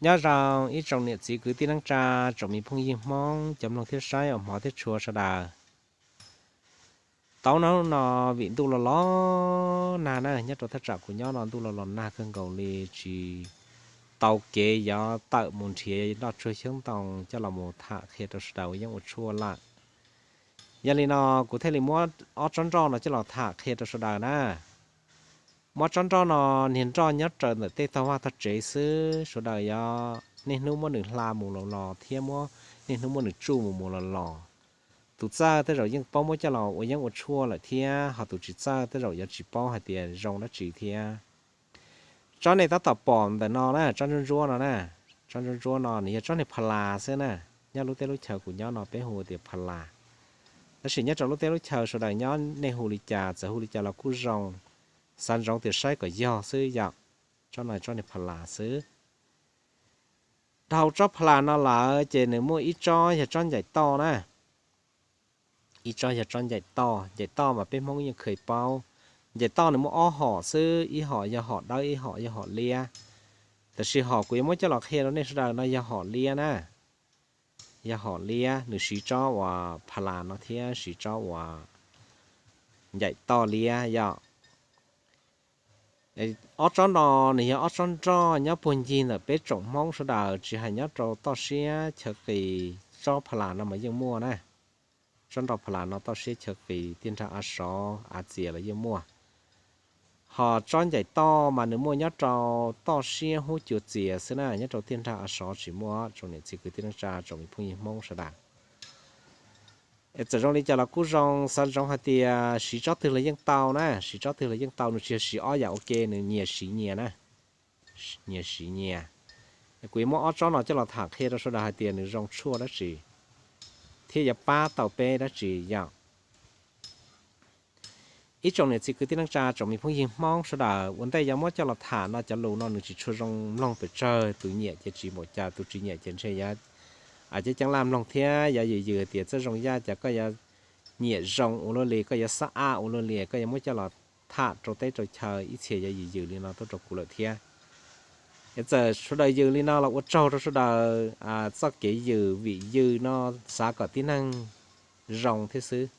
Nyob zoo ib tsoom niam txiv kwv tij neej tsa, tsoom me phooj ywg Hmoob cov mloog thiab saib uas hmov thiab tshua sawv daws. Tau hnub no vim ntuj los los nag na, nyob rau thaj tsam kuv nyob no ntuj los los nag kawg nkaus li, tsis tau kev yuav tawm mus nrhiav nroj tsuag xyoob ntoo coj los mus tham qhia rau sawv daws ua yeeb ua tshuaj lawm. Yog li no kuv thiaj li muab ob tsob nroj no coj los tham qhia rau sawv daws na. Muab tsob nroj no, niag nroj nyob raws ntawm tej tog vaj tog tsev xwb, sawv daws yuav niaj hnub muab nws hla mus los los thiab muab niaj hnub muab nws tsuj mus mus los los. Tus txawj tej zaum yeej paub muab coj los ua yeeb ua tshuaj lawm thiab, ho tus tsis txawj tej zaum yuav tsis paub hais tias zoo dab tsi thiab. Tsob nej tab tom pom ntawm no na, tsob ntsuab ntsuab no na, tsob ntsuab ntsuab no nws yog tsob niag pha las xwb na. Nyob lub teb lub chaw kuv nyob no peb hu tias pha las. Tab sis nyob rau lub teb lub chaw sawv daws nyob nej hu li cas txawm hu li cas los kuj zoo, xav ntsoov tias saib kom yog xwb yom. Tsob no tsob niag pha las xwb. Dhau tsob pha las no lawm ces nws muaj ib tsob yog tsob ncaim toj na. Ib tsob yog tsob ncaim toj, ncaim toj mas peb Hmoob yeej kheev paub. Ncaim toj nws muaj ob hom xwb, ib hom yog hom dawb, ib hom yog hom liab. Tab sis hom kuv yuav muab coj los qhia rau nej sawv daws no yog hom liab na. Yog hom liab, nws siv tsob uas pha las no thiab siv tsob uas ncaim toj liab yom. Ob tsob no nws yog ob tsob nroj nyob puag ncig ntawm peb tsoom Hmoob sawv daws, tsis hais nyob rau toj siab chaw qis, tsob pha las no mas yeej muaj na. Tsob nroj pha las no toj siab chaw qis, tij nrag av sov av txias los yeej muaj. Ho tsob ncaim toj mas nws muaj nyob rau toj siab hub cua txias xwb na, nyob rau tij nrag av sov tsis muaj. Tsoom niam txiv kwv tij neej tsa, tsoom me phooj ywg Hmoob sawv daws, txawm zoo li cas los kuj zoo, xav ntsoov hais tias siv tsob twg los yeej tau na, siv tsob twg los yeej tau, nws tsis yog siv ob yam ua ke, nws nyias siv nyias na. Nyias siv nyias. Kuv yuav muab ob tsob no coj los tham qhia rau sawv daws hais tias nws zoo tshuaj dab tsi thiab yuav pab tau peb dab tsi yom. Ib tsoom niam txiv kwv tij neej tsa, tsoom me phooj ywg Hmoob sawv daws, ua ntej yuav muab coj los tham no cov lus no nws tsis tshua zoo mloog pes tsawg, tus nyiam ces tsis npaum cas, tus tsis nyiam ces ntshe yuav ceeb ceeb laj mloog thiab yuav yws yws tias txawj zoo yaj cas koj yuav nyiam zoo ua luaj li, koj yuav xab ab ua luaj li, koj yuav muab coj los tham rau teb rau chaw ib txhia yuav yws yws li no tuaj rau kuv lawm thiab. Es txawm sawv daws yws li no los ua tsaug rau sawv daws txoj kev yws, vim yws no xav kom tib neeg zoo thiab xwb,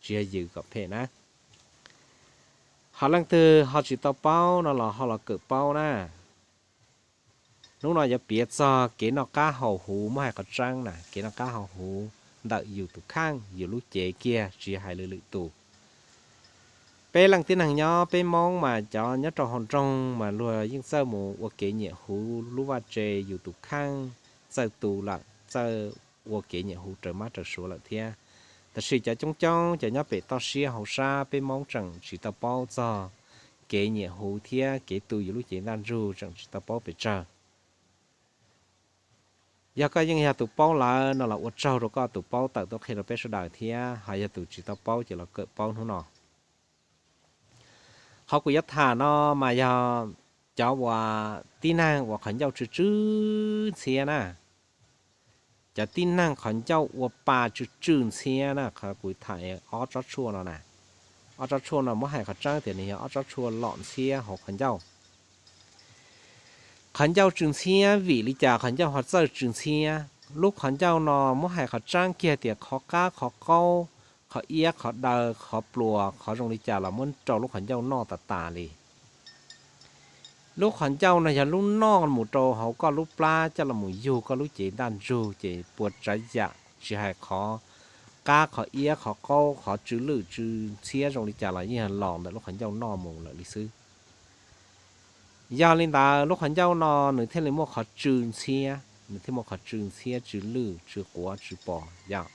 tsis yog yws kom phem na. Ho leej twg ho tsis tau paub no los ho los kawm paub na. Hnub no yuav piav txog kev noj qab haus huv, muab hais qhov tseeb na, kev noj qab haus huv ntawm yus tus kheej, yus lub cev kiag, tsis hais lwm lwm tus. Peb leej tib neeg nyob peb Hmoob mas cov nyob rau hauv nroog mas luag yeej txawj mus ua kev nyiam huv lub vaj tse, yus tus kheej txawj tu lawm, txawj ua kev nyiam huv raws mab raws suav lawm thiab. Tab sis cov coob coob cov nyob pem toj siab hauv sab peb Hmoob tseem tsis tau paub txog kev nyiam huv thiab kev tu yus lub cev ntaj ntsug tseem tsis tau paub pes tsawg. Yog koj yeej yog tus paub lawm no los ua tsaug rau koj tus paub tawm tuaj qhia rau peb sawv daws thiab, ho yog tus tsis tau paub ces los kawm paub hnub no. Qhov kuv yuav tham no mas yog cov uas tib neeg uas qhov ncauj tsw tsw ntxhiab na. Cov tib neeg qhov ncauj ua pa tsw tsw ntxhiab na, qhov kuv tham ob tsob tshuaj no na. Ob tsob tshuaj no muab hais qhov tseeb tias nws yog ob tsob tshuaj lom ntxhiab hauv qhov ncauj. Qhov ncauj tsw ntxhiab vim li cas qhov ncauj ho txawj tsw ntxhiab? Lub qhov ncauj no muab hais qhov tseeb kiag tias qhov qab qhov qaub, qhov iab qhov daw qhov pluas qhov zoo li cas los muab rau lub qhov ncauj noj tas tas li. Lub qhov ncauj no yog lub noj mus rau hauv koj lub plab coj los mus yug koj lub cev ntaj ntsug ces puas tsav yam tsis hais qhov qab qhov iab qhov qaub qhov tsw lwj tsw ntxhiab zoo li cas los yeej yog los ntawm lub qhov ncauj noj mus lawm li xwb. Yog li ntawd lub qhov ncauj no nws thiaj li muaj qhov tsw ntxhiab, nws thiaj muaj qhov tsw ntxhiab tsw lwj tsw quav tsw pos yom.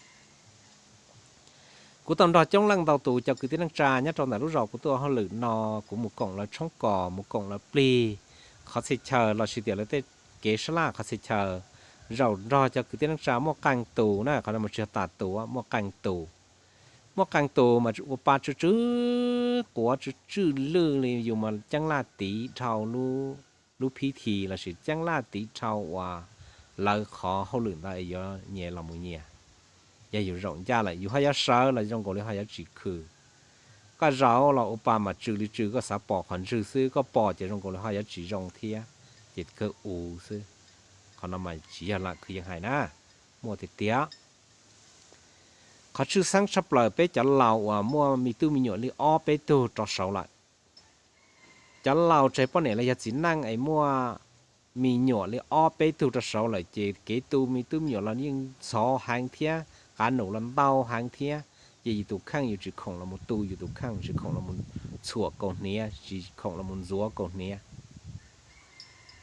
Kuv tau nrog coob leej ntau tus cov kwv tij neej tsa nyob rau ntawm lub zos kuv tuaj hauj lwm no, kuv mus koom lawv tshoob kos, mus koom lawv plig qhov txhia chaw lossis tias lawv tej kev sab laj qhov txhia chaw, zaum nrog cov kwv tij neej tsa muaj qee tus na, qhov no mas tsis yog tas tus, muaj qee tus. Muaj qee tus mas ua pa tsw tsw quav tsw tsw lwj li, yus mas ceeb laj tiv dhau lub phib thi lossis ceeb laj tiv dhau uas lawv qhov hauj lwm ntawd yuav nyias los mus nyias. Yog yus zaum ncaj lawm yus ho yuav sawv los zoo nkaus li ho yuav tsis khw. Koj zaum los ua pa mas tsw li tsw, koj xav pom qhov ntswg xwb, koj pom ces zoo nkaus li ho yuav tsis zoo thiab, ces kawg ua xwb. Qhov no mas tsis yog lam kwv yees hais na, muaj tiag tiag. Qhov tshwj xeeb tshaj plaws peb cov laus uas muaj me tub me nyuam li ob peb tug rau saud lawm. Cov laus tsis hais poj niam los yog txiv neej es muaj me nyuam li ob peb tug rau saud lawm ces kev tu me tub me nyuam los yeej ntxhov heev thiab qav num los ntau heev thiab. Ces yus tus kheej yus tsis khoom los mus tu yus tus kheej, tsis khoom los mus txhuam kaus hniav, tsis khoom los mus ntxuav kaus hniav.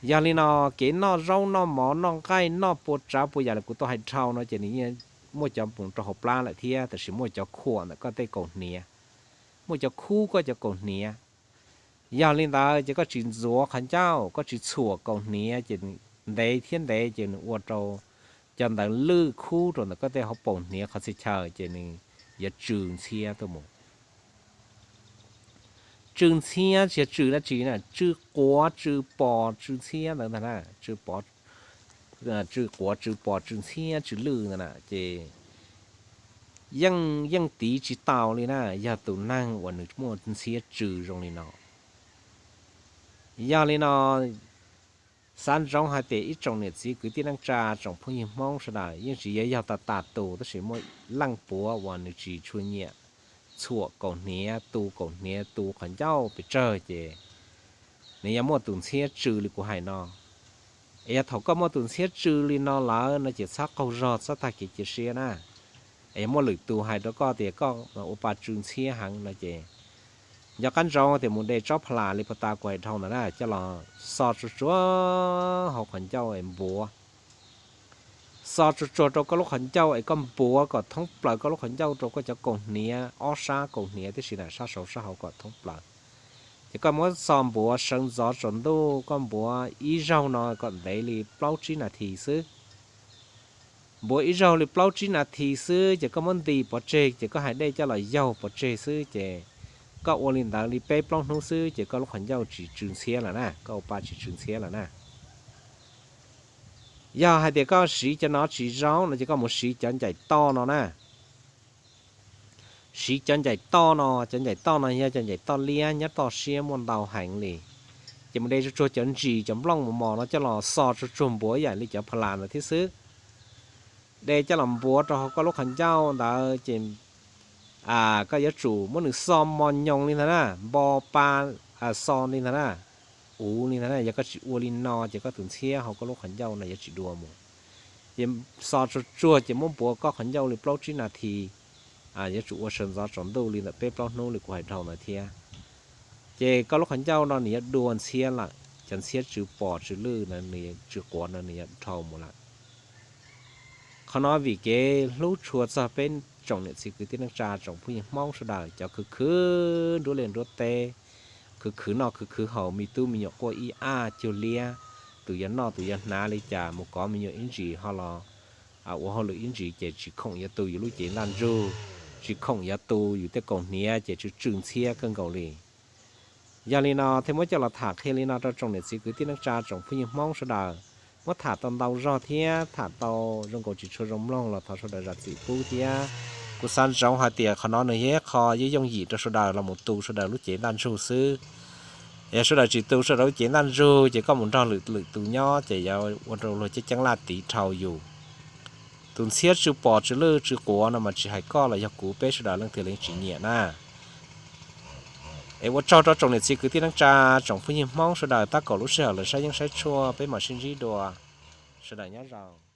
Yog li no, kev noj zaub noj mov noj nqaij noj pua tsav pua yam li kuv tau hais dhau no ces nws yeej muaj cov mus rau hauv plab lawm thiab, tab sis muaj cov khuam ntawm koj tej kaus hniav, muaj cov khub koj cov kaus hniav. Yog li ntawd ces koj tsis ntxuav qhov ncauj, koj tsis txhuam kaus hniav ces ntev thiab ntev ces nws ua rau cov ntawd lwj khub rau ntawm koj tej hauv paus hniav qhov txhia chaw ces nws yuav tsw ntxhiab tuaj mus. Tsw ntxhiab tsis yog tsw dab tsi na, tsw quav tsw pos tsw ntxhiab ntawd ntag na, tsw pov, tsw quav tsw pos tsw ntxhiab tsw lwj ntawd na ces yeej, yeej tiv tsis tau li na, yog tus neeg uas nws muaj ntxhiab tsw zoo li no. Yog li no, xav ntsoov hais tias ib tsoom niam txiv kwv tij neej tsa tsoom phooj ywg Hmoob sawv daws yeej tsis yog, yog tas tas tus, tab sis muaj leej puav uas nws tsis tshua nyiam txhuam kaus hniav, tu kaus hniav, tu qhov ncauj pes tsawg ces nws yuav muaj tus ntxhiab tsw li kuv hais no. Es yog thaum koj muaj tus ntxhiab tsw li no lawm no ces txhob qaug zog txhob tag kev cia siab na. Es yog muaj lwm tus hais rau koj tias koj ua pa tsw ntxhiab heev no ces nco qab ntsoov tias mus de tsob pha las li pas tas kuv hais dhau ntawd na coj los xo tsuag tsuag hauv qhov ncauj es npuav. Xo tsuag tsuag rau koj lub qhov ncauj es koj npuav kom thoob plaws koj lub qhov ncauj rau koj cov kaus hniav, ob sab kaus hniav tib si na, sab saud sab hauv kom thoob plaws. Ces koj muab xo npuav sawv ntxov tsaus ntuj, koj npuav ib zaug no kom ntev li plaub tsib nas this xwb. Npuav ib zaug li plaub tsib nas this xwb ces koj muab nti pov tseg ces koj hais dej coj los yaug pov tseg xwb ces koj ua li ntawd li peb plaub hnub xwb ces koj lub qhov ncauj tsis tsw ntxhiab lawm na, koj ua pa tsis tsw ntxhiab lawm na. Yog hais tias koj siv cov no tsis zoo no ces koj mus siv cov ncaim toj no na. Siv cov ncaim toj no, cov ncaim toj no yog cov ncaim toj liab nyob toj siab muaj ntau heev li. Ces mus de tsuag tsuag cov ntsis cov nplooj mos mos no coj los xo tsuag tsuag npuav ib yam li cov pha las ntawd thiab xwb. De coj los npuav rau hauv koj lub qhov ncauj ntawd ces koj yuav tsum muab nws xo mos nyoos li ntawd na, npo pa xo li ntawd na, uv li ntawd na. Yog koj tsis ua li no ces koj tus ntxhiab hauv koj lub qhov ncauj no yuav tsis dua mus. Ces xo tsuag tsuag ces muab npuav koj qhov ncauj li plaub tsib nas this, yuav tsum ua sawv ntxov tsaus ntuj li ntawm peb plaub hnub li kuv hais dhau ntawd thiab. Ces koj lub qhov ncauj no nws yuav dua ntxhiab lawm, cov ntxhiab tsw pos tsw lwj no, tsw quav no nws yuav dhau mus lawm. Qhov no vim kev hlub tshua txog peb tsoom niam txiv kwv tij neej tsa tsoom phooj ywg Hmoob sawv daws cov khwv khwv nruab liaj nruab teb, khwv khwv noj khwv khwv haus, me tub me nyuam quaj ib ab cuag liab, tus yuav noj tus yuav hnav li cas mus kov me nyuam ib ntsis ho los ua hauj lwm ib ntsis ces tsis khoom yuav tu yus lub cev ntaj ntsug, tsis khoom yuav tu yus tej kaus hniav ces tsw tsw ntxhiab kawg nkaus li. Yog li no thiaj muab coj los tham qhia li no rau tsoom niam txiv kwv tij neej tsa tsoom phooj ywg Hmoob sawv daws. Muab tham tau ntau zog thiab tham tau zoo nkaus tsis tshua zoo mloog los thov sawv daws zam txim pub thiab. Kuv xav ntsoov hais tias qhov no nws yog ib qho yooj yooj yim rau sawv daws los mus tu sawv daws lub cev ntaj ntsug xwb. Yog sawv daws tsis tu sawv daws lub cev ntaj ntsug ces koj mus nrog lwm lwm tus nyob ces yuav ua rau luag ceeb ceeb laj tiv dhau yus. Tus ntxhiab tsw pos tsw lwj tsw quav no mas tsis hais koj los yog kuv peb sawv daws leej twg los yeej tsis nyiam na. Es ua tsaug rau tsoom niam txiv kwv tij neej tsa tsoom phooj ywg Hmoob sawv daws tab kaum lub sij hawm los saib yeeb saib tshuaj, peb mam sib ntsib dua. Sawv daws nyob zoo.